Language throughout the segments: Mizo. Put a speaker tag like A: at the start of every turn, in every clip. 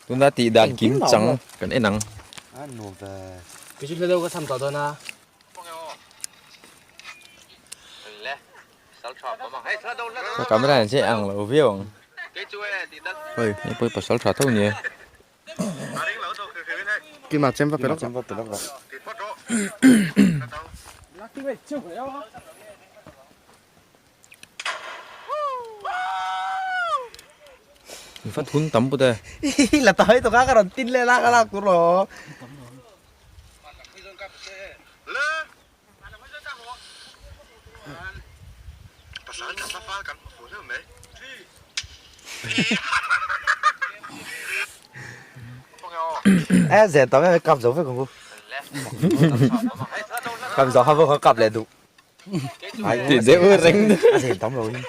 A: Tuna tih dan kim chang kan en ang.
B: Kei chu hla deuh ka cham tawh dawn a.
A: Ka camera hian che ang lo viau ang. Hei hei pawh hi pasal tha tho nia.
C: Kima chem va pe lawk va pe lawk rawh.
A: Fa thun tam put e.
C: La ta hei to ka ka ron tin le la ka lak tur lo. E zen tam em kap zo vek ang u. Kap zo ha vek kap leh duh.
A: Ti deuh reng.
C: A zen tam lo in.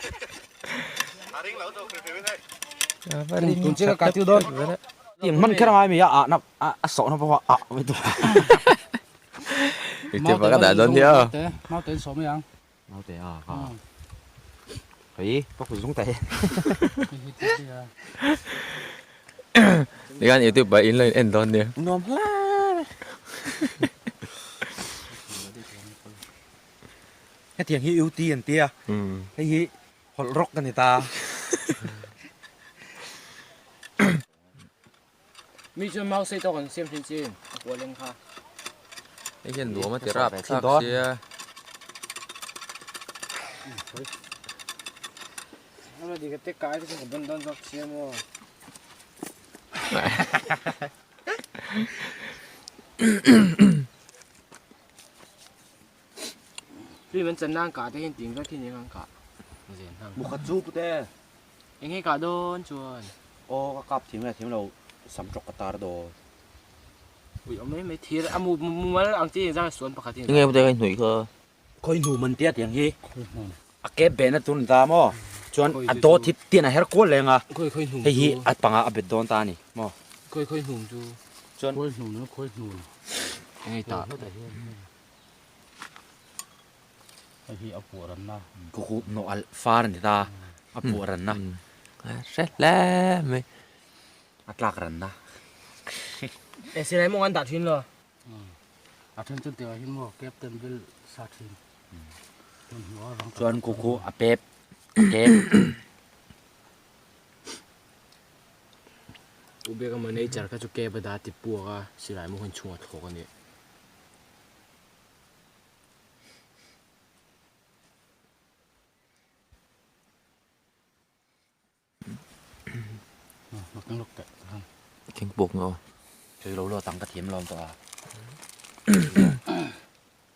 B: Tun chiah ka tiu dawn.
C: Man kher angai mi a ah na a sawh na pawh a ah mai tur.
A: Ite pa ka dah dawn nia.
D: Mau te sawm mai ang.
C: Mau te a ka. Hei, ka ku zung ta he.
A: Tikhan YouTube ah in lo in en dawn nia.
C: Nuam hla. Hetiang hi UT an tia. Hei hi hawlh rawk ka ni ta.
B: Mi chuan mau sei tawk an siam thin chin a kual eng kha.
A: Hei hian nuam a ti rap thlak sia.
B: Film an chan nan kah te hian ting vek hi nia an kah.
C: Mukhat chu pute.
B: Eng nge kah dawn chuan?
C: Aw ka kap thiam nge thiam lo sam tawk ka tar dawn.
B: Ui awm mai mai thir a mu mumal ang chi zar suan pakhat hi.
A: Eng nge pute ka inhnuih kha?
C: Khawi hnu man tia tiang hi a kep behna tur ni ta maw? Chuan a dawt hi tian a her kual leng a, hei hi a pangah a bet dawn ta a ni maw?
B: Khawi khawi hnum chu.
C: Chuan
D: khawi hnum chu khawi hnum.
B: Eng nge tah?
D: Hei hi a puah ranna.
C: Kukhup nawh alh far a ni ta, a puah ranna.
A: Hre hle mai.
C: A tlak ranna.
B: E silai mawng an dah thin lo.
D: A then chuan tiangah hian maw Captain Bill sa thin.
C: Chuan kukhu a pep a kep.
B: U Biaka manager kha chu kep a dah ti puak a, silai mawng hian chhungah thlawk a ni.
A: Keng pawk ngaw.
C: Thei lo lo tang ka thiam lawm tawh a.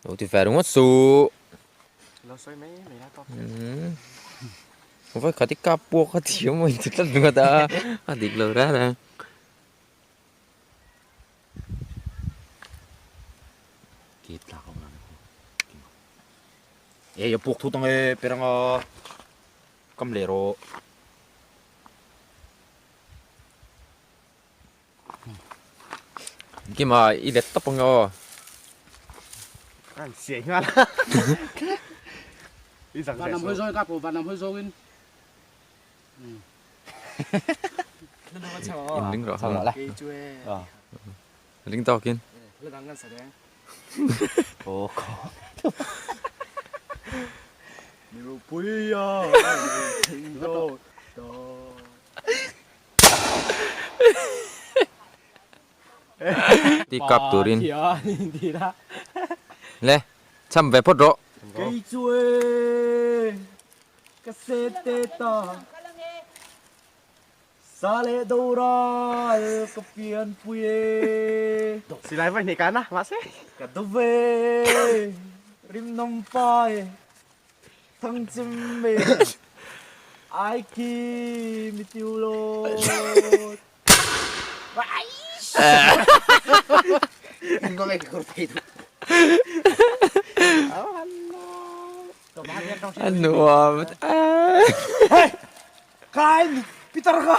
A: Lo ti ve ringawt su.
B: Lo sawi mai mai la tawp.
A: Vai khat i kap puak a thiam a inti tlat ringawt a, a dik lo reng reng.
C: Kep tlak awm lo Ei a puak thut ang e perang a kam leh rawh.
A: Kima i let tawp ang aw.
C: An siai nghal. I zang
D: Van lam hawi zawng in ka pawh van lam hawi zawng in.
A: In ring rawh hang. Ring tawkin. Ti kap turin. Le, cham ve phawt rawh.
C: Ka sete ta sa leh doral ka pianpui e. Silai vawi hnih kan a mahse. Ka do ve rimnawm pa e thangchim e ai khi mi tiu lawt.
A: A nuam
C: Hey! Kai Peter kha!